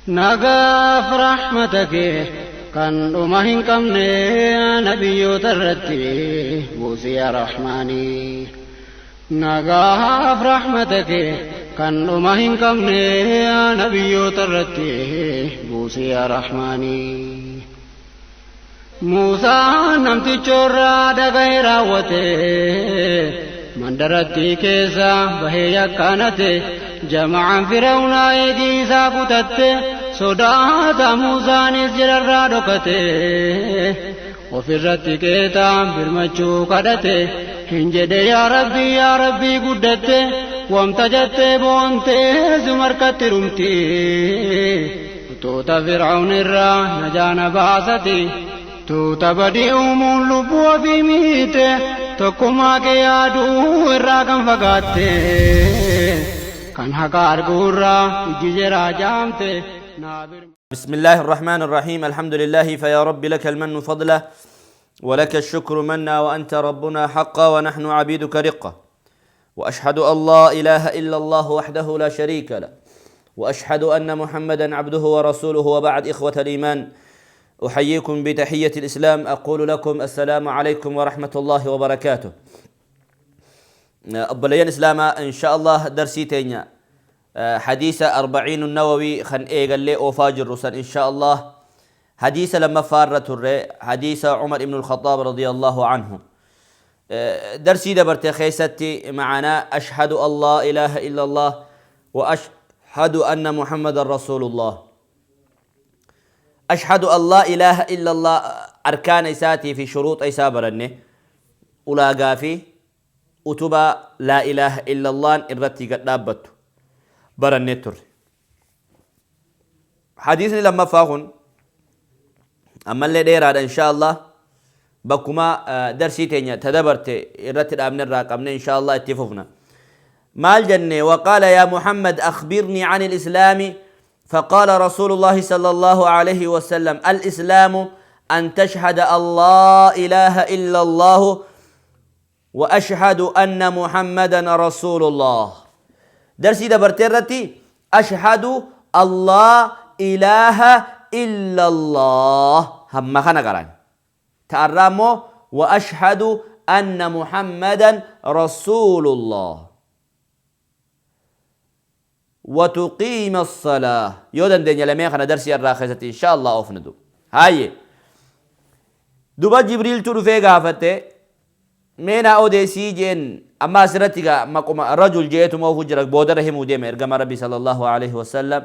Nagaaf rahmata kee kan dhuma hin qabne nabiyyoota irratti buusi yaa Rahmaanii. Nagaaf rahmata kee kan dhuma hin qabne nabiyyoota irratti buusi yaa Rahmaanii. Muusaan namtichoorraa dhaga'ee raawwate mandarattii keessa bahee yakkaanate jama'aan Fir'aawnaa eegii isaa kutatte sodaata Muusaanis jirarraa dhokate ofirratti qeexaan birmachuu kadhate hin jedhe yaa Rabbii yaa Rabbii guddatte wamta jettee boontee sumarkatti dhumti tuuta Fir'aawn irraa najaana baasati tuuta badii uumuun lubbuu ofii miite tokkummaa kee yaaduu irraa kan fagaatte kan haqa arguurraa ijji jeraa jaamte naa بسم الله الرحمن الرحيم. الحمد لله، فيا رب لك المن فضله ولك الشكر منا، وأنت ربنا حقا ونحن عبيدك رقا، وأشهد أن لا إله إلا الله وحده لا شريك له، وأشهد أن محمدا عبده ورسوله، وبعد. إخوة الإيمان، أحييكم بتحية الإسلام، أقول لكم السلام عليكم ورحمة الله وبركاته. Obboleeyyan Islaamaa، إن شاء الله درسii teenya حديث أربعين النووي kan eegallee oofaa jirru san، إن شاء الله حديث lammaffaa irra turre، حديث عمر بن الخطاب رضي الله عنه. درسii dabarte keessatti معنا أشهد أن لا إله إلا الله وأشهد أن محمد رسول الله. أشهد أن لا إله إلا الله أركان isaatii fi شروط isaa baranne، ulaagaa fi utubaa لا إله إلا الله irratti gad dhaabbattu barannee turre. Hadiisni lammaffaa kun ammallee dheeraadha. إن شاء الله bakkuma darsii teenya tadabarte irratti dhaabne irraa qabne إن شاء الله itti fufna. Maal jenne? وقال يا محمد أخبرني عن الإسلام، فقال رسول الله صلى الله عليه وسلم: الإسلام أن تشهد أن لا إله إلا الله وأشهد أن محمدا رسول الله. درسii dabarte irratti أشهد أن لا إله إلا الله hamma kana qaran ta'arraa. وأشهد أن محمدا رسول الله وتقيم الصلاة. Yoo dandeenya lameen kana darsii irraa keessatti إن شاء الله oofnadu. Haayye, duba Jibriiltu dhufee gaafate, meenaa odeessii jeen. Amma asirratti gaa maquma رجل jeetuma ofu jira, boodara himuu deema. Ergama Rabbi صلى الله عليه وسلم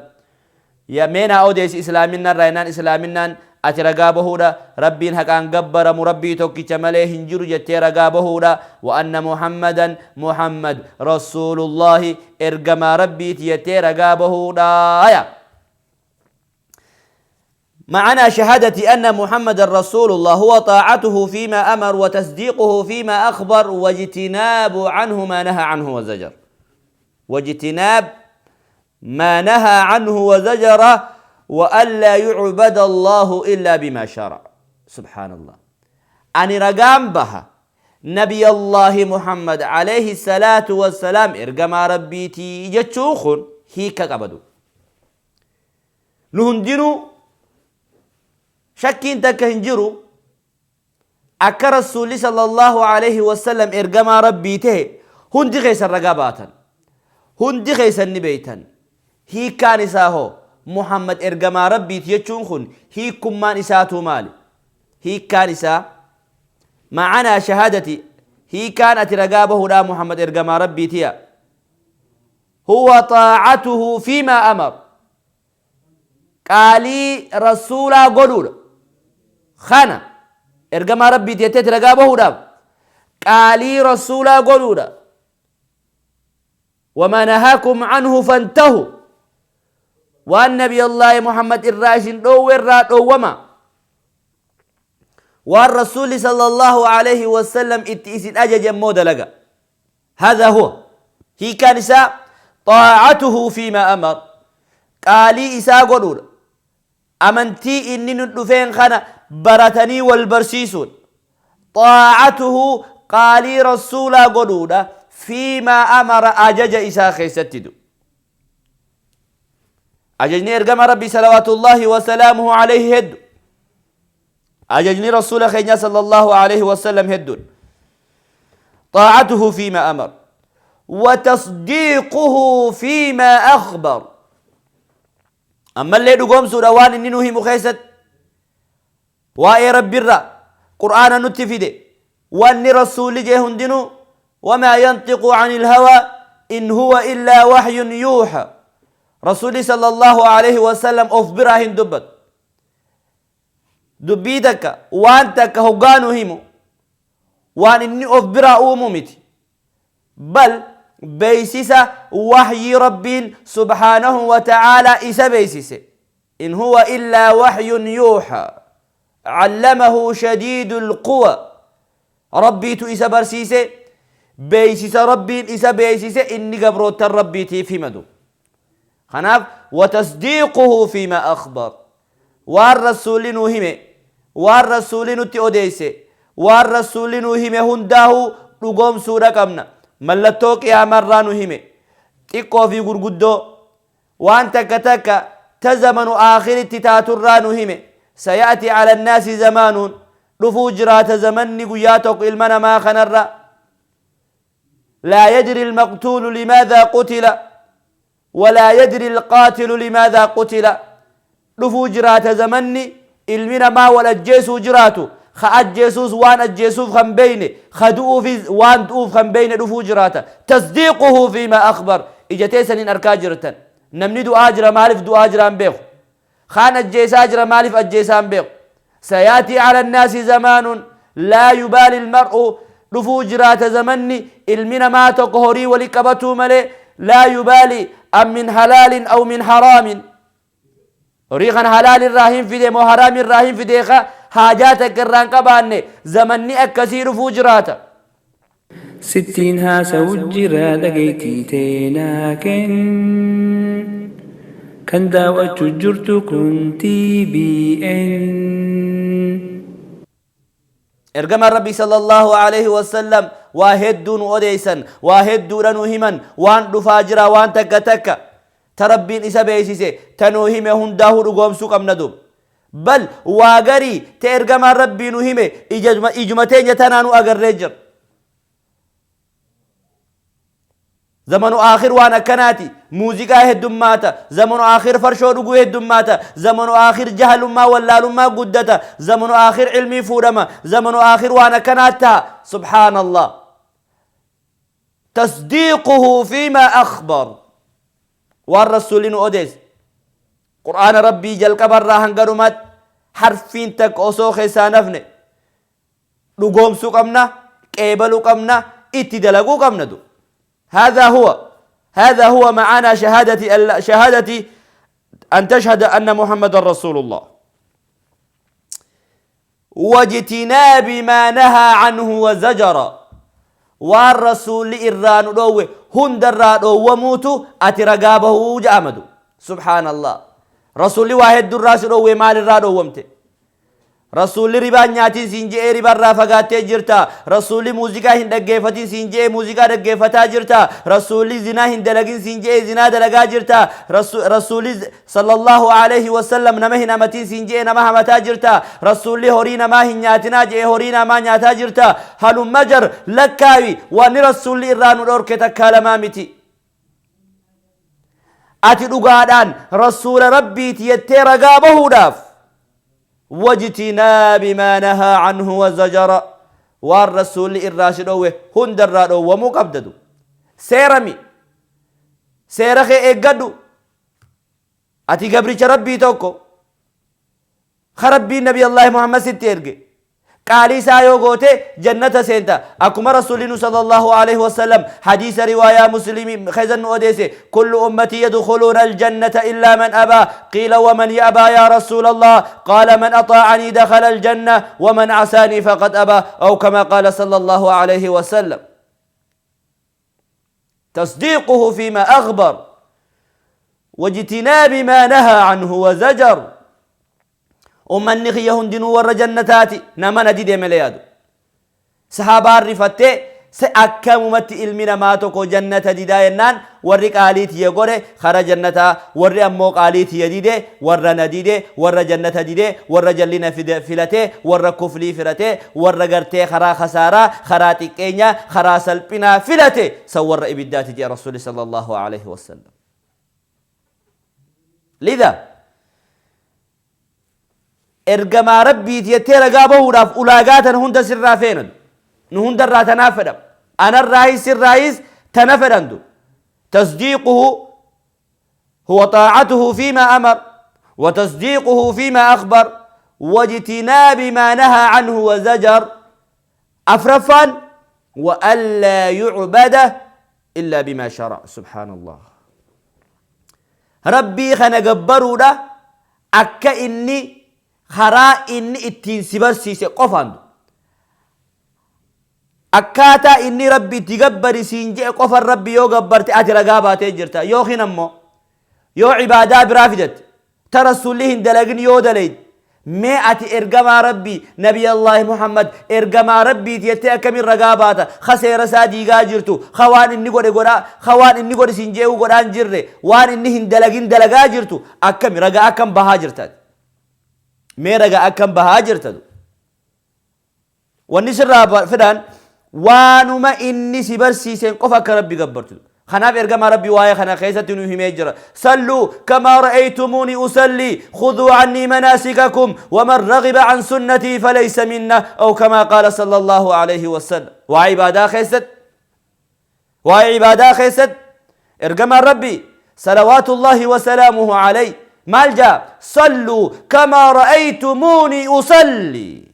ya meenaa odeessi islaaminarraa jennaan, islaaminaan ati ragaa bahuudha Rabbiin haqaan gabbaramu Rabbii tokkicha malee hin jiru jettee ragaa bahuudha, وأن محمدا Muhammad رسول الله ergamaa Rabbiiti jettee ragaa bahuudha. Ya معنى شهادة أن محمد رسول الله هو طاعته فيما أمر وتصديقه فيما أخبر واجتناب عنه ما نهى عنه وزجر، واجتناب ما نهى عنه وزجر، وألا يعبد الله إلا بما شرع. سبحان الله، ani ragaan baha نبي الله محمد عليه الصلاة والسلام ergamaa Rabbiiti jechuun kun hiika qabadu. Nu hundinuu shakkiin takka hin jiru akka Rasuulli صلى الله عليه وسلم ergamaa Rabbii ta'e. Hundi keessan ragaa baatan, hundi keessan ni beeytan. Hiikkaan isaa hoo, Muhammad ergamaa Rabbiiti jechuun kun hiikkummaan isaatu maali? Hiikkaan isaa معنى شهادة hiikkaan ati ragaa bahuudhaa Muhammad ergamaa Rabbiitiya هو طاعته فيما أمر qaalii Rasuulaa godhuudha. Kana ergamaa Rabbiiti jetteeti ragaa bahuudhaaf qaalii Rasuulaa godhuudha. وما نهاكم عنه فانتهوا waan نبي الله محمد irraa isin dhoowwe irraa dhoowwama, waan Rasuulli صلى الله عليه وسلم itti isin ajaje immoo dalaga. هذا هو hiikkaan isaa، طاعته فيما أمر qaalii isaa godhuudha. Amantii inni nu dhufeen kana baratanii wal barsiisuudha. طاعته qaalii Rasuulaa godhuudha، فيما أمر ajaja isaa keessatti du. Ajajni ergama Rabbii salawaatullaahi wasalaamuhu alayhi heddu. Ajajni Rasuula keenyaa sallallahu alayhi wasallam hedduudha. طاعته فيما أمر وتصديقه فيما أخبر. Ammallee dhugoomsuudha waan inni nu himu keessatti. Waa'ee Rabbiirraa Qur'aana nutti fide, wanni Rasuulli jee hundinuu, وما ينطق عن الهوى إن هو إلا وحي يوحى. Rasuulli sallallahu alaihi wasallam of biraa hin dubbatu. Dubbii takka, waan takka hoggaa nu himu, waan inni of biraa uumu miti, bal beeysisa wahyii Rabbiin subhaanahu wa ta'aalaa isa beeysise. إن هو إلا وحي يوحى علمه شديد القوى. Rabbiitu isa barsiise. Beeysisa Rabbiin isa beeysise inni gabroottan Rabbiitiif himatu. Kanaaf وتصديقه فيما أخبر, waan Rasuulli nuu hime, waan Rasuulli nutti odeeyse, waan Rasuulli nuu hime hundaahuu dhugoomsuudha qabna. Mallattoo qiyaamarraa nu hime, xiqqoo fi gurguddoo, waan takka takka ta zamanu aakhiritti taaturraa nu hime. سيأتي على الناس زمان, dhufuu jiraata zamanni guyyaa tokko ilma namaa kanarra, لا يدري المقتول لماذا قتل ولا يدري القاتل لماذا قتل. Dhufuu jiraata zamanni ilmi namaa wal ajjeesuu jiraatu, ka ajjeesuus waan ajjeesuuf kan beeyne, ka du'uufis waan du'uuf kan beeyne dhufuu jiraata. تصديقه فيما أخبر. Ija teessaniin arkaa jirtan, namni du'aa jira, maaliif du'aa jiraan beeku. Kaan ajjeesaa jira, maaliif ajjeesaan beeku. سيأتي على الناس زمان لا يبالي المرء, dhufuu jiraata zamanni ilmi namaa tokko horii wali qabatuu malee, لا يبالي أمن حلال أو من حرام, horii kana halaal irraa hin fide moo haraam irraa hin fide ka haajaa takka irraa hin qabaanne, zamanni akkasii dhufuu jiraata. Sittiin haasa'u jira, dhageettii teenaa kenn. Kan daawwachuu jirtu kun TBN. Ergamaan Rabbii sallallahu alaihi wasallam waa hedduu nu odeeysan, waa hedduudha nu himan, waan dhufaa jira, waan takka takka ta Rabbiin isa beeksise ta nu hime hundaahuu dhugoomsuu qabna duub. Bal waa garii ta ergamaan Rabbii nu hime ijuma teenya tanaa nu agarree jira. Zamanu aakhir waan akkanaati. Muuziqaa heddummaata. Zamanu aakhir farshoo dhuguu heddummaata. Zamanu aakhir jahalummaa, wallaalummaa guddata. Zamanu aakhir ilmii fuudhama. Zamanu aakhir waan akkanaa ta'a. Subhaanallah. تصديقه فيما أخبر, waan Rasuulli nu odeesse, Qur'aana Rabbii jalqabarraa hanga dhumaatti harfiin takka osoo keessaa nafne dhugoomsuu qabna, qeebaluu qabna, itti dalaguu qabna du. هذا هو معنا شهادة أن تشهد أن محمد رسول الله. واجتناب ما نهى عنه وزجر, waan Rasuulli irraa nu dhoowwe hundarraa dhoowwamuutu ati ragaa bahuu je'amadu. Subhaanallah, Rasuulli waa heddurraa si dhoowwe. Maalirraa dhoowwamte? Rasuulli ribaan nyaatiin siin je'ee, ribarraa fagaattee jirta. Rasuulli muuziqaa hin dhaggeeffatin siin je'ee, muuziqaa dhaggeeffataa jirta. Rasuulli zinaa hin dalagin siin je'ee, zinaa dalagaa jirta. Rasuulli sallallahu alaihi wasallam nama hin hamatin siin je'ee, nama hamataa jirta. Rasuulli horii namaa hin nyaatinaa je'ee, horii namaa nyaataa jirta. Halumma jar lakkaawi, wanni Rasuulli irraa nu dhorke takkaa lamaa miti. Ati dhugaadhaan Rasuula Rabbiiti jettee ragaa bahuudhaaf, واجتناب ما نهى عنه وزجر, waan Rasuulli irraa si dhoowwe hundarraa dhoowwamuu qabdadu. Seerami, seera kee eeggadhu. Ati gabricha Rabbii tokko ka Rabbiin Nabi Allahi Muhammad sitti erge. Qaalii isaa yoo goote jannata seenta. Akkuma Rasuulli sallallahu alaihi wasallam hadiisa riwaayaa Muslimi keessa nu odeesse, كل أمتي يدخلون الجنة إلا من أبى. قيل ومن يأبى يا رسول الله؟ قال من أطاعني دخل الجنة ومن عصاني فقد أبى، أو كما قال صلى الله عليه وسلم. تصديقه فيما أخبر واجتناب ما نهى عنه وزجر. Ummanni kiyya hundinuu warra jannataati, nama na dide malee yaadu. Sahaabaan rifattee Se akkamumatti ilmi namaa tokko jannata didaa jennaan, warri qaalii tiyya godhe kara jannataa, warri ammoo qaalii tiyya dide, warra na dide, warra jannata dide, warra jallina filate, warra kuflii filate, warra gartee karaa khasaaraa, karaa xiqqeenyaa, karaa salphinaa filate san warra ibiddaati jedhe Rasuulli sallallahu alaihi wasallam. Lidha Ergamaa Rabbiiti jettee ragaa bahuudhaaf ulaagaa tana hunda sirraa feena. Nu hundarraa tanaaf fedhama. Anarraayis sirraayis tana fedhantu. Tasdiiquhu huwa xaa'atuhu fiimaa amar wa tasdiiquhu fiimaa akhbar wajtinaabi maa nahaa anhu wa zajar. Afraffaan wa allaa yucbada illaa bimaa shara'a. Subhaanallah. Rabbii kana gabbaruudha akka inni karaa inni ittiin si barsiise qofaan. Akkaataa inni Rabbi itti gabbari siin je'e qofan Rabbi yoo gabbarte ati ragaa baatee jirta. Yookiin ammoo yoo ibaadaa biraa fidatte, ta Rasuulli hin dalagin yoo dalayde, mee ati ergamaa Rabbii, Nabiyallaahi Muhammad ergamaa Rabbiiti jettee akkamiin ragaa baata? Ka seera isaa diigaa jirtu, ka waan inni godhe godhaa, ka waan inni godhi siin je'uu godhaa hin jirre, waan inni hin dalagin dalagaa jirtu, akkami ragaa akkam bahaa jirta ati? Mee ragaa akkam bahaa jirta? Wanni sirraa fedhan waanuma inni si barsiiseen qofa akka Rabbi gabbartu. Kanaaf ergamaa Rabbii waa'ee kana keessatti nu himee jira. Salluu kamaa ra'aytumuuni usalli khudhuu annii manaasikakum waman raghiba an sunnatii falaysa minna aw kamaa qaala sallallahu alayhi wasallam. Waa'ee ibaadaa keessatti, waa'ee ibaadaa keessatti ergamaan Rabbii salawaatullahi wasalaamuhu alayhi maal jaa? Salluu kamaa ra'aytumuuni usalli.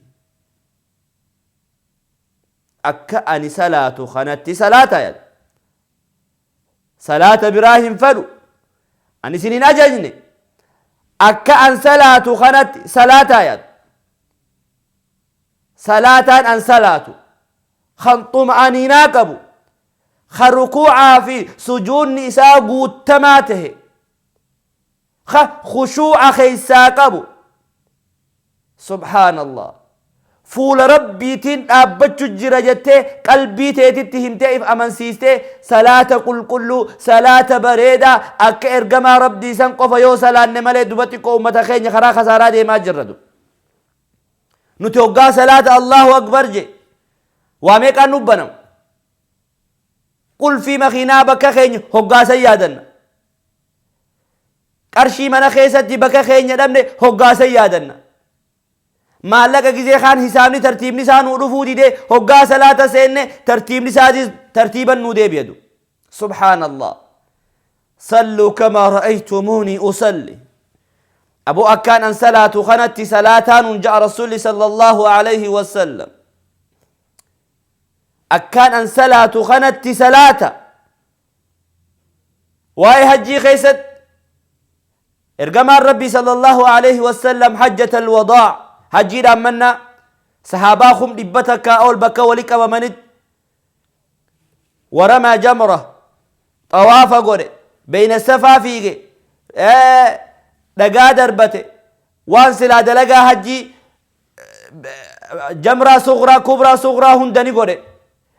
Akka ani salaatu kanatti salaata jedha. Salaata biraa hin fedhu. Ani isin hin ajajne. Akka an salaatu kanatti salaataa jedha. Salaataan an salaatu kan xuma'aniinaa qabu, kan rukuucaa fi sujuudni isaa guuttamaa tahe, ka khushuu'a keessaa qabu, subhaanallah, fuula Rabbiitiin dhaabbachu jira jettee qalbii teetitti himtee if amansiistee, salaata qulqulluu, salaata bareedaa akka ergamaa Rabbii san qofa yoo salaanne malee, duba xiqqoo ummata keenya karaa kasaaraa deemaa jirra. Du nuti hoggaa salaata Allahu akbar je waa meeqaan nu banamu? Qulfii makiinaa bakka keenya hoggaa san yaadanna. Qarshii mana keessatti bakka keenya dhabne hoggaa san yaadanna. Maallaqa gizee kaan hisaabni tartiibni isaa nuu dhufuu didee hoggaa salaata seenne tartiibni isaatis tartiiban nuu deebi'atu. Subhaanallah. Salluu kamaa ra'aytumuunii usalli. Aboo akkaan an salaatu kanatti salaataa nuun ja'a Rasuulli sallallahu alayhi wasallam. Akkaan an salaatu kanatti salaata. Waa'ee hajjii keessatti ergamaan Rabbii sallallahu alaihi wasallam hajjatal wadaa, hajjii dhaammannaa, sahaabaa 100,000 ol bakka wali qabamanitti waramaa jamra, xawaafa godhe, beeyna safaa fiige, dhagaa darbate, waan silaa dalagaa hajjii jamraa sughraa, kubraa, sughraa hunda ni godhe,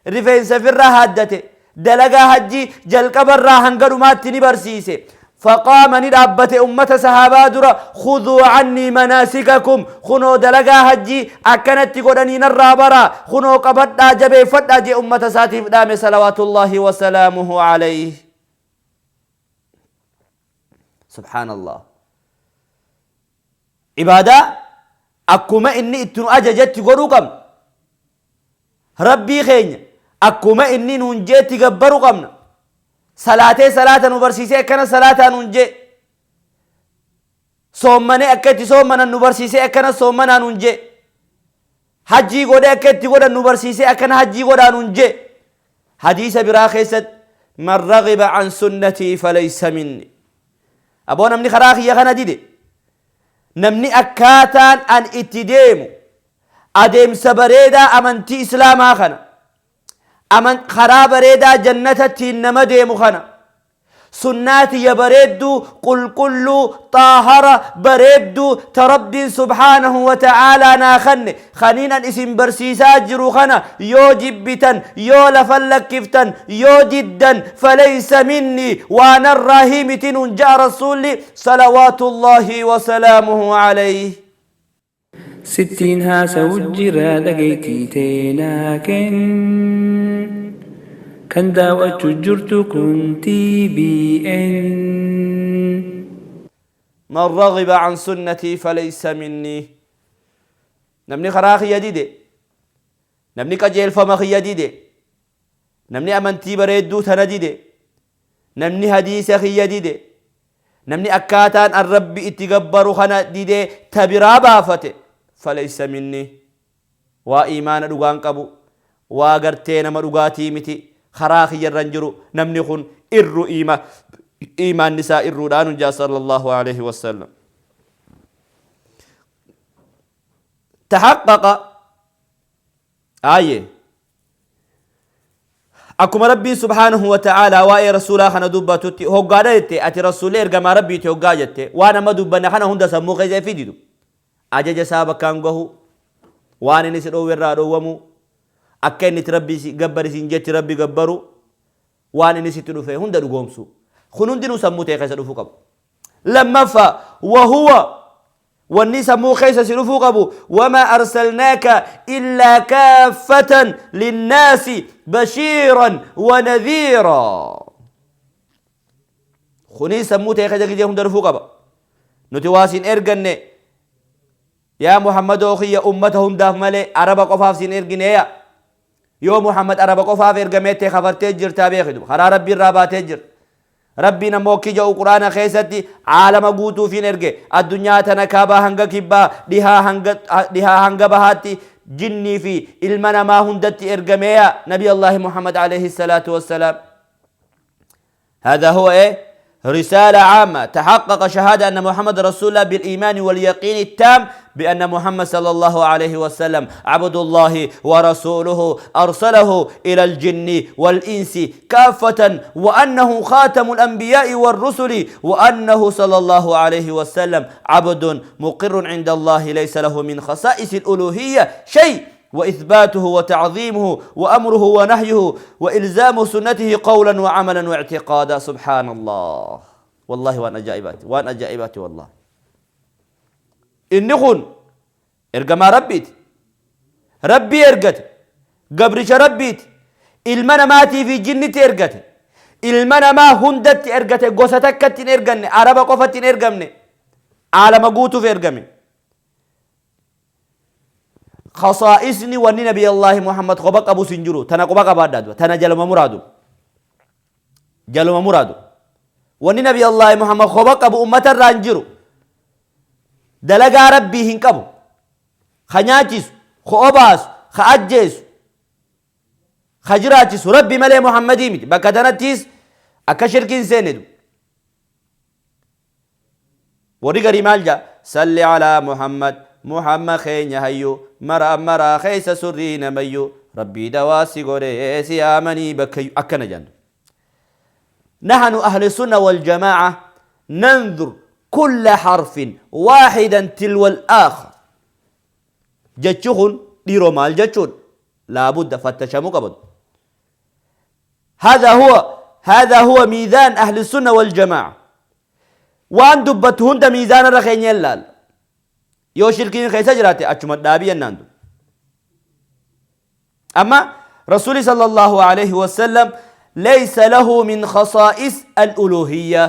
rifeensa firraa haaddate, dalagaa hajjii jalqabarraa hanga dhumaatti ni barsiise. Faqaama, ni dhaabbate ummata sahaabaa dura. Khudhuu cannii manaasikakum, kunoo dalagaa hajjii akkanatti godhanii narraa baraa, kunoo qabadhaa, jabeeffadhaa jee ummata isaatiif dhaame salawaatullaahi wasalaamuhu alayhi. Subhaanallah. Ibaadaa akkuma inni itti nu ajajetti godhuu qabna. Rabbii keenya akkuma inni nuun jeetti gabbaru qabna. Salaatee salaata nu barsiisee akkana salaataa nuun jee. Soommanee akka itti soommanan nu barsiisee akkana soommanaa nuun jee. Hajjii godhee akka itti godhan nu barsiisee akkana hajjii godhaa nuun jee. Hadiisa biraa keessatti man raghiba an sunnatii falaysa minni. Aboo namni karaa kiyya kana dide, namni akkaataan an itti deemu, adeemsa bareedaa amantii islaamaa kana, karaa bareedaa jannatattiin nama deemu kana, Sunnaa tiyya bareedduu, qulqulluu, xaahara, bareedduu, ta Rabbiin subhaanahu wa ta'aalaa naa kanne, kaniin an isin barsiisaa jiru kana yoo jibbitan, yoo lafa lakkiftan, yoo diddan, falaysa minnii, waa narraa miti nuun ja'a Rasuulli salawaatullaahi wa salaamuhu alayhi. Sittiin haasa'u jira dhageettii teenaa kenn. Kan daawwachuu jirtu kun TBN. Man raghiba an sunnatii falaysa minnii. Namni karaa kiyya dide, namni qajeelfama kiyya dide, namni amantii bareedduu tana dide, namni hadiisa kiyya dide, namni akkaataan an Rabbi itti gabbaru kana didee ta biraa baafate, falaysa minnii. Waa iimaana dhugaan qabu, waa gartee nama dhugaatii miti, karaa kiyya irra hin jiru, namni kun irru iima iimaanni isaa irruudhaa nun jaa sallallahu alaihi wasallam. Tahaqqaqa aayee akkuma Rabbiin subhaanahu wa ta'aalaa waa'ee rasuulaa kana dubbatutti hoggaadha jette, ati rasuulli ergamaa Rabbiiti hoggaa jette, waan amma dubbanne kana hunda sammuu keessa fididu, ajaja isaa bakkaan gahu, waan inni si dhoowwe irraa dhoowwamu, akka inni itti Rabbi si gabbari siin jetti Rabbi gabbaru, waan inni sitti dhufe hunda dhugoomsu, kun hundinuu sammuu ta'e keessa dhufuu qabu. Lammaffaa, wahuwa, wanni sammuu keessa si dhufuu qabu, wamaa arsalnaaka illaa kaaffatan linnaasi bashiiran wa nadhiiraa. Kunis sammuu ta'e keessa gizee hunda dhufuu qaba. Nuti waa siin erganne yaa Muhammadoo kiyya ummata hundaaf malee Araba qofaaf siin ergineeya. Yoo Muhammad Araba qofaaf ergameettee kafartee jirtaa beekitu, karaa Rabbii irraa baatee jirta. Rabbiin ammoo akki jedhu Qur'aana keessatti, aalama guutuufiin erge. Addunyaa tana kaabaa hanga kibbaa, dhihaa hanga bahaatti, jinnii fi ilma namaa hundatti ergameeya Nabi Allahi Muhammad alayhi salaatu wassalaam. هذا هو إيه؟ رسالة عامة. تحقق شهادة أن محمد رسول الله بالإيمان واليقين التام بأن محمد صلى الله عليه وسلم عبد الله ورسوله، أرسله إلى الجن والإنس كافة، وأنه خاتم الأنبياء والرسل، وأنه صلى الله عليه وسلم عبد مقر عند الله، ليس له من خصائص الألوهية شيء، وإثباته وتعظيمه وأمره ونهيه وإلزام سنته قولا وعملا واعتقادا. سبحان الله، والله waan ajaa'ibaati، waan ajaa'ibaati والله. Inni kun ergamaa Rabbiiti, Rabbii ergate, gabricha Rabbiiti, ilma namaatii fi jinnitti ergate, ilma namaa hundatti ergate, gosa takkatti hin erganne, Araba qofatti hin ergamne, aalama guutuuf ergame. Khasaa'isni wanni Nabi Allaahi Muhammad qoba qabus hin jiru. Tana quba qabaadhaa duba. Tana jaluma muraadu. Jaluma muraadu. Wanni Nabi Allaahi Muhammad qoba qabu ummata irraa hin jiru. Dalagaa Rabbii hin qabu. Ka nyaachisu, ka obaasu, ka ajjeesu, ka jiraachisu Rabbi malee Muhammadii miti. Bakka tanattis akka shirkiin seenne du. Warri garii maal jaa? Salli alaa Muhammad, Muhammad keenya hayyu, mara maraa keessa surrii namayyu, Rabbii dawaa si godhee si yaamanii bakkayyu, akkana jedhan. نحن أهل السنة والجماعة ننظر كل حرف واحدا تلو الآخر. Jechi kun dhiiroo maal jechuun laabudda fattashamuu qabatu. هذا هو ميزان أهل السنة والجماعة. Waan dubbattu hunda miizaana irra keenya ilaalla. Yoo shirkiin keessa jiraate achuma dhaabii jennaan. Amma Rasuuli sallallahu alaihi wasallam ليس له من خصائص الألوهية.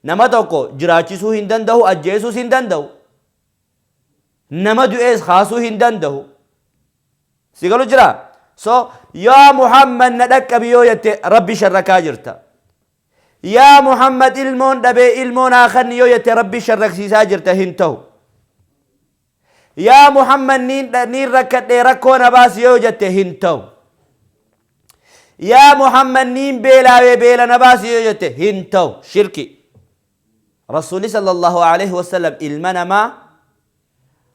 Nama tokko jiraachisuu hin danda'u, ajjeesuus hin danda'u, nama du'ees kaasuu hin danda'u. Si galu jira? So yaa Muhammad na dhaqqabi yoo jette, Rabbi sharrakaa jirta. Yaa Muhammad, ilmoon dhabee, ilmoon haa kanni yoo jette, Rabbi sharraksiisaa jirta, hin ta'u. Yaa Muhammad, niin rakkadhee, rakkoo na baasi yoo jette, hin ta'u. Yaa Muhammad, niin beelaawee, beela na baasi yoo jette, hin ta'u, shirki. Rasuuli sallallahu alaihi wasallam ilma namaa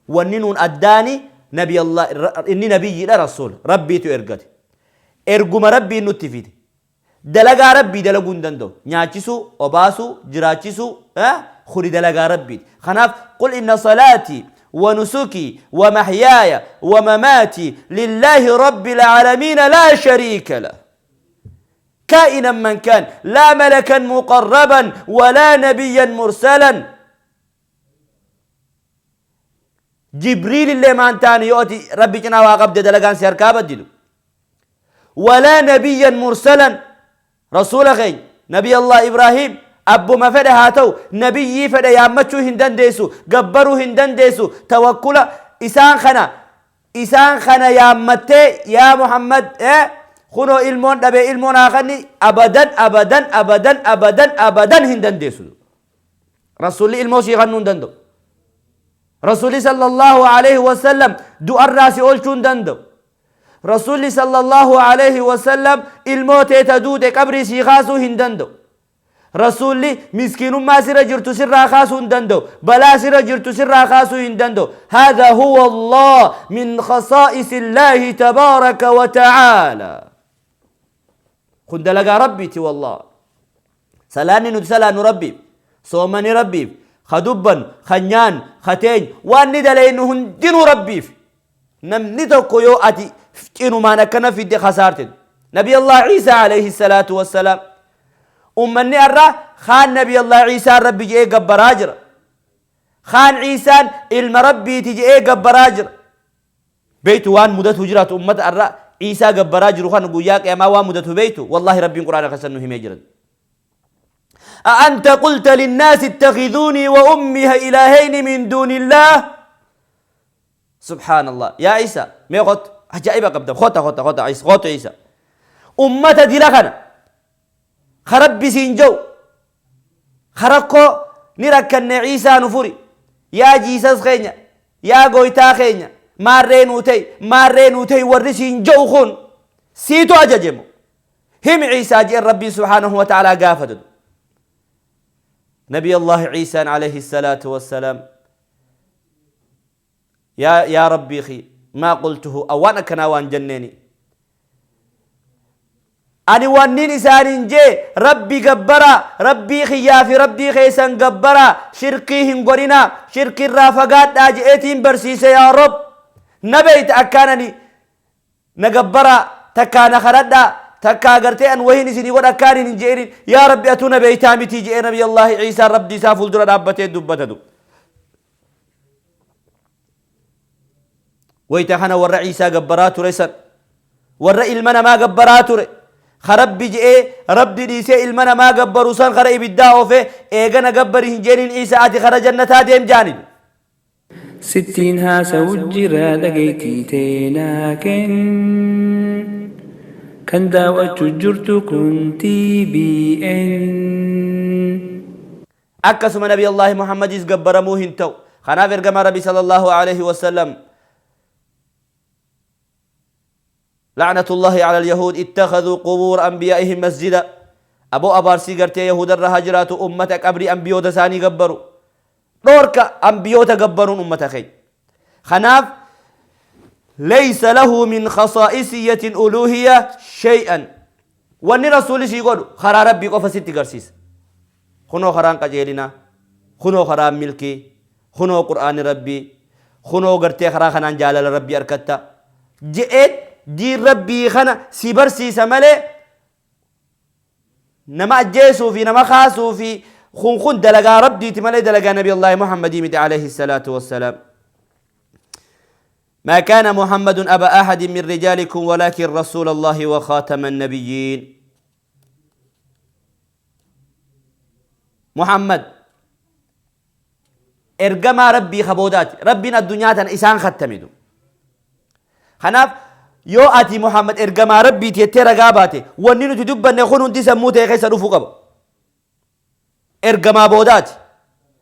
wanni nuun addaani nabi Allah, inni nabiyyiidha, rasuula Rabbiitu ergate, erguma Rabbiin nutti fide. Dalagaa Rabbii dalaguu hin danda'u. Nyaachisuu, obaasuu, jiraachisuu kuni dalagaa Rabbiiti. Kanaaf qul inna salaatii wa nusukii wa mahyaaya wa mamaatii lillaahi rabbil aalamiina laa shariika lah. Kaa'inan man kaan laa malakan muqarraban walaa nabiyyan mursalan. Jibriil illee maan taane yoo ati Rabbi cinaa waa qabde dalagaan si harkaa baddidu. Walaa nabiyyan mursalan rasuula keenya nabiy Allah Ibraahim abbuma fedhe haa ta'u nabiyyii fedhe yaammachuu hin dandeessu gabbaruu hin dandeessu tawakkula isaan kana isaan kana yaammattee yaa Muhammad kunoo ilmoon dhabee ilmoon haa kanni abadan abadan abadan abadan abadan hin dandeessu. Rasuulli ilmoo sii kannuu hin danda'u. Rasuulli sallallahu alaihi wasallam du'arraa si oolchuu hin danda'u. Rasuulli sallallahu alaihi wasallam ilmoo tee ta duute qabrii sii kaasuu hin danda'u. Rasuulli miskiinummaa sirra jirtu sirraa kaasuu hin danda'u. Balaa sirra jirtu sirraa kaasuu hin danda'u. Haadha huwa Allah min khasaa'isi Illaahi tabaaraka wa ta'aala. Kun dalagaa Rabbiiti wallah. Salaanni nuti salaannu Rabbiif, soomani Rabbiif, ka dubbannu, ka nyaannu, ka teenyu, waan ni dalaynu hundinuu Rabbiif. Namni tokko yoo ati cinumaan akkana fidde kasaarte. Nabi Allah Iisaa alayhi salaatu wassalaam. Ummanni arra kaan Nabi Allah Iisaa Rabbi je'ee gabbaraa jira. Kaan Iisaan ilma Rabbiiti je'ee gabbaraa jira. Beeytu waan mudatu jiraatu ummata arra Iisaa gabbaraa jiru kana guyyaa qiyamaa waan mudatu beeytu wallahi Rabbiin qur'aana keessa nu himee jira. أأنت قلت للناس اتخذوني وأمي إلهين من دون الله سبحان الله يا عيسى ما خط عجائب قبدا خطا خطا خطا عيسى خطا عيسى أمة دلخنا خرب سينجو خرقو نركن عيسى نفوري يا جيسس خينيا Yaa Gooytaa keenya maarree nuu ta'i, maarree nuu ta'i warri siin je'u kun siitu ajaje moo? Himi Iisaa je'en Rabbiin subhaanahu wa ta'aalaa gaafate. Nabii Allah Iisaan alayhi salaatu wassalaam yaa yaa Rabbii kiyya maa qultuhu awwaan akkanaa waan jenneeni. Ani wannin isaanin jee Rabbi gabbaraa, Rabbii kiyyaa fi Rabbii keessan gabbaraa, shirkii hin godhinaa, shirkirraa fagaadhaa je'eetiin barsiise yaa Rabb. Na beeyta akkaan ani na gabbaraa, takkaa na kadhadhaa, takkaa gartee an wahiin isinii godha akkaan hin je'inin, yaa Rabbi atuu na beeytaa mitii je'ee Nabii Allaahi Iisaan Rabbii isaa fuuldura dhaabbatee dubbata du. Wayta kana warra Iisaa gabbaraa ture san warra ilma namaa gabbaraa ture ka Rabbi je'ee Rabbi dhiisee ilma namaa gabbaru san kara ibiddaa oofee eegana gabbari hin jeeniin Iisaa ati kara jannataa deem jaaniin. Sittiin haasawu jira dhageettii tee naa kenn Kan daaw'achu jirtu kun TBN. Akkasuma Nabii Allaahi Muhammadiis gabbaramuu hin ta'u. Kanaaf Ergamaan Rabbii sallallaahu aleyhi wa sallam La'natullaahi alal yahuud ittakhadhuu qubuura anbiyaa'ihim masjida. Aboo abaarsii gartee yahuudarra haa jiraatu ummata qabrii anbiyoota isaanii gabbaru. Dhoorka anbiyoota gabbaruun ummata keenya. Kanaaf laysa lahu min khasaa'isiyyatin uluuhiyya shay'an. Wanni Rasuulli sii godhu karaa Rabbii qofa sitti garsiisa. Kunoo karaan qajeelinaa, kunoo karaan milkii, kunoo Qur'aanni Rabbii, kunoo gartee karaa kanaan jaalala Rabbii arkatta je'eet diin Rabbii kana si barsiisa malee nama ajjeesuu fi nama kaasuu fi kun kun dalagaa Rabbiiti malee dalagaa Nabi Allaahi Muhammadii miti alayhi salaatu wassalaam. ما كان محمد أبا أحد من رجالكم ولكن رسول الله وخاتم النبيين Muhammad ergamaa Rabbii ka boodaati. Rabbiin addunyaa tana isaan khattame du. Kanaaf yoo ati Muhammad ergamaa Rabbiiti jettee ragaa baate wanni nuti dubbanne kun hundi sammuu ta'e keessa dhufuu qaba. Ergamaa boodaati.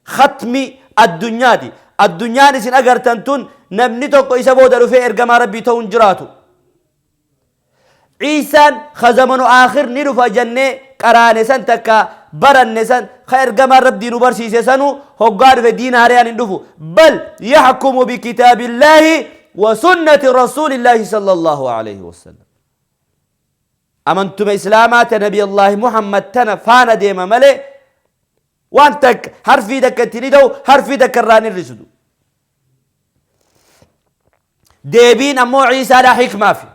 Khatmi addunyaati. Addunyaan isin agartan tun namni tokko isa booda dhufee ergamaa Rabbii ta'uu hin jiraatu. Iisaan ka zamanu aakhir ni dhufa jannee qaraane san takka baranne san ka ergamaan Rabbii nu barsiise sanuu hoggaa dhufe diin haarayaan hin dhufu. Bal yaxkumu bikitaabillaahi wa sunnati rasuulillaahi sallallahu alayhi wasallam. Amantuma Islaamaa ta Nabiyallaahi Muhammad tana faana deema malee waan takka harfii takka itti ni ta'u harfii takka irraa hin hir'isutu. Deebiin ammoo Ciisaadhaa hikmaafi.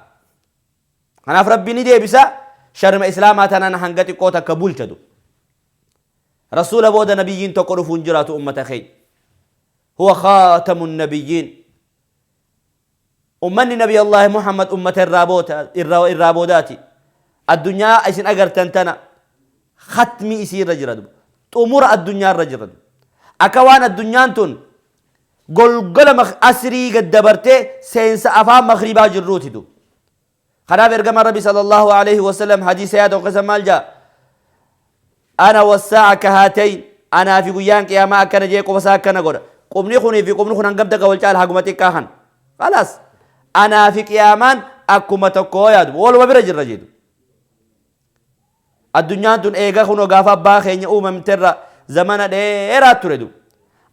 Kanaaf Rabbi ni deebisa sharima Islaamaa tanaan hanga xiqqoo takka bulchatu. Rasuula booda nabiyyiin tokko dhufuu hin jiraatu ummata keenya. Huwa khaatamun nabiyyiin. Ummanni Nabiyallaahi Muhammad ummata irraa boota irraa irraa boodaati. Addunyaa isin agartan tana khatmii isii irra jira duba. Xumura addunyaa irra jira duba. Akka waan addunyaan tun golgola asrii gad dabartee seensa afaan maghriibaa jirruuti duba. Kanaaf ergamaan Rabbi sallallahu alaihi wasallam hadiisa yaa tokko keessa maal jaa? Ana wassaa'a kahaatayn anaa fi guyyaan qiyaamaa akkana jee quba isaa akkana godha. Qubni kunii fi qubni kun hangam takka wal caala haguma xiqqaa kana. Khalaas anaa fi qiyaamaan akkuma tokko yaadu waluma bira jirra jedhu. Addunyaan tun eega kunoo gaafa abbaa keenya uumamterra zamana dheeraa ture du.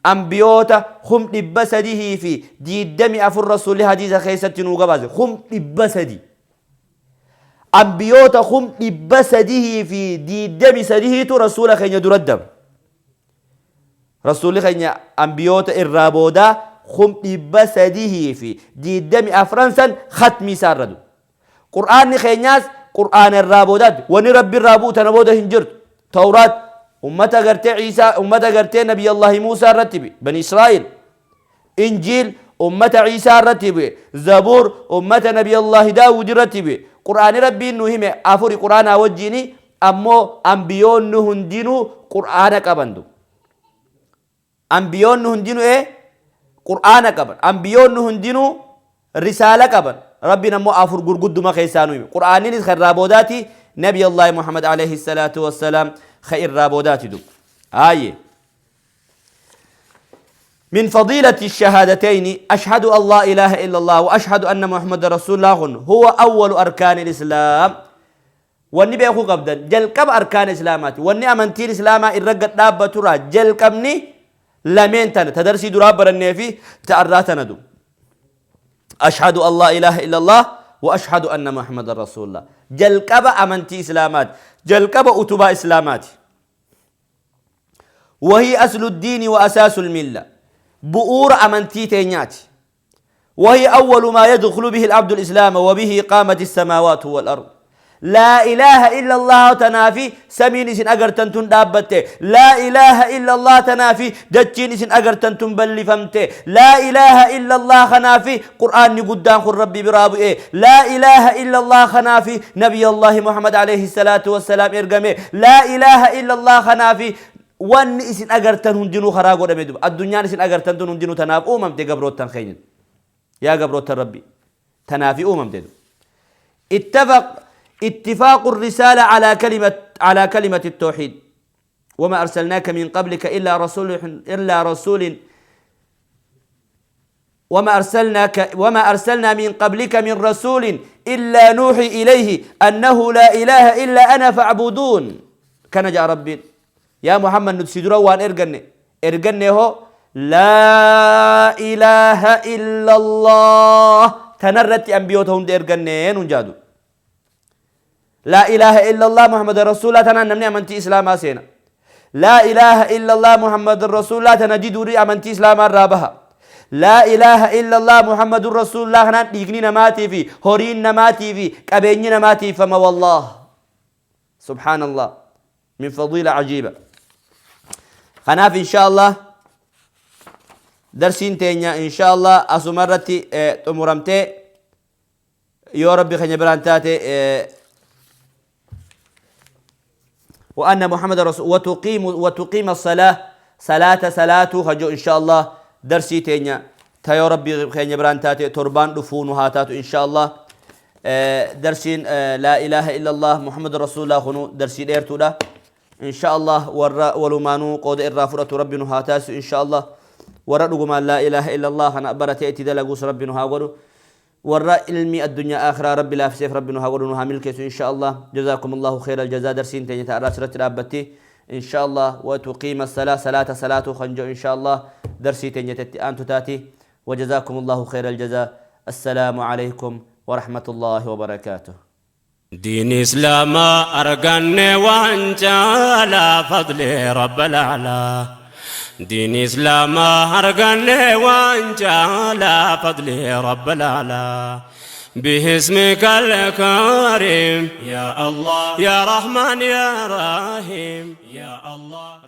Ambiyoota 324,000 rasuulli hadiisa keessatti nuu gabaase. 300,000. Ambiyoota 323,000tu rasuula keenya dura dabre. Rasuulli keenya ambiyoota irraa boodaa 324,000 san khatmii isaa irra du. Qur'aanni keenyaas Qur'aana irraa boodaati. Wanni Rabbi irraa bu'u tana booda hin jirtu. Tawraat ummata gartee Iisaa ummata gartee Nabiyallaahi Muusaa irratti bu'e. Bani Israa'il. Injiil ummata Iisaa irratti bu'e. Zabuur ummata Nabiyallaahi Daawud irratti bu'e. Qur'aani Rabbiin nu hime afuri Qur'aanaa wajjiini ammoo ambiyoonni hundinuu Qur'aana qaban du. Anbiyoonni hundinuu ee Qur'aana qaban. Anbiyoonni hundinuu risaala qaban. Rabbiin ammoo afur gurgudduma keessaa nu hime. Qur'aanninis kan irraa boodaati. Nabi Allahi Muhammad alayhi salaatu wassalaam kan irraa boodaati dub. Haayye. من فضيلة الشهادتين أشهد أن لا إله إلا الله وأشهد أن محمد رسول الله هو أول أركان الإسلام Wanni beekuu qabdan, jalqaba arkaana Islaamaati. Wanni amantiin Islaamaa irra gad dhaabbaturraa jalqabni lameen tana, ta darsii duraa barannee fi ta arraa tana du. Ashhadu an laa ilaaha illallah wa ashhadu anna Muhammadan rasuulullah. Jalqaba amantii Islaamaati. Jalqaba utubaa Islaamaati. Wahii aslu diini wa asaasul milla. Bu'uura amantii teenyaati. وهي أول ما يدخل به العبد الإسلام وبه قامت السماوات والأرض لا إله إلا الله تنافي سمين إسن أغرتن تن دابت لا إله إلا الله تنافي دجين إسن أغرتن تن بلفمت لا إله إلا الله خنافي قرآن قدام خن ربي برابو إيه لا إله إلا الله خنافي نبي الله محمد عليه الصلاة والسلام إرقمي لا إله إلا الله خنافي Wanni isin agartan hundinuu karaa godhame duba. Addunyaan isin agartan tun hundinuu tanaaf uumamte gabroottan keenya. Yaa gabroottan Rabbii. Tanaafi uumamte duba. Ittafaq ittifaaqu risaala alaa kalimat alaa kalimati tawxiid. Wama arsalnaaka min qablika illaa rasuul illaa rasuulin وما أرسلناك وما أرسلنا من قبلك من رسول إلا نوحي إليه أنه لا إله إلا أنا فاعبدون كان جاء ربي يا محمد نتسي وان إرجني إرجني هو لا إله إلا الله تنرت أنبيوتهم إرجني نجادو لا إله إلا الله محمد رسول الله تنا نمني أمنتي إسلاما سينا لا إله إلا الله محمد رسول الله تنا دوري أمنتي إسلاما رابها لا إله إلا الله محمد رسول الله خنان ديغني نماتي في هورين نماتي في قبيني نماتي فما والله سبحان الله من فضيلة عجيبة خناف إن شاء الله درسين تينيا إن شاء الله أسمرتي تمرمتي yoo rabbi keenya biraan taate وأن محمد رسول وتقيم وتقيم الصلاة صلاة صلاة خجو إن شاء الله درسي تينيا تا يا ربي خينيا بران تاتي تربان دفون هاتاتو إن شاء الله درسين لا إله إلا الله محمد رسول الله خنو درسي ديرتو دا إن شاء الله ور ولمانو قود الرافرة ربي هاتاس إن شاء الله ور لا إله إلا الله أنا برتي اتدلقوس ربي هاغدو Warra ilmii addunyaa aakhiraa Rabbi laafiseef Rabbi nu haa godhu nu haa milkeessu inshaa Allah Jazaakumullahu kheyral jazaa darsiin teenya ta arraa asirratti dhaabbatti inshaa Allah wa tuqiima salaa salaata salaatuu kan jedhu inshaa Allah darsii teenya ta itti aantu taati wa jazaakumullahu kheyral jazaa Assalaamu aleykum wa rahmatullahi wa barakaatuh. Diin Islaamaa arganne waan caalaa fadli Rabbal a'laa. Diin Islaamaa arganne waan caalaa fadli Rabbal a'laa. باسمك الكريم يا الله يا رحمن يا رحيم يا الله.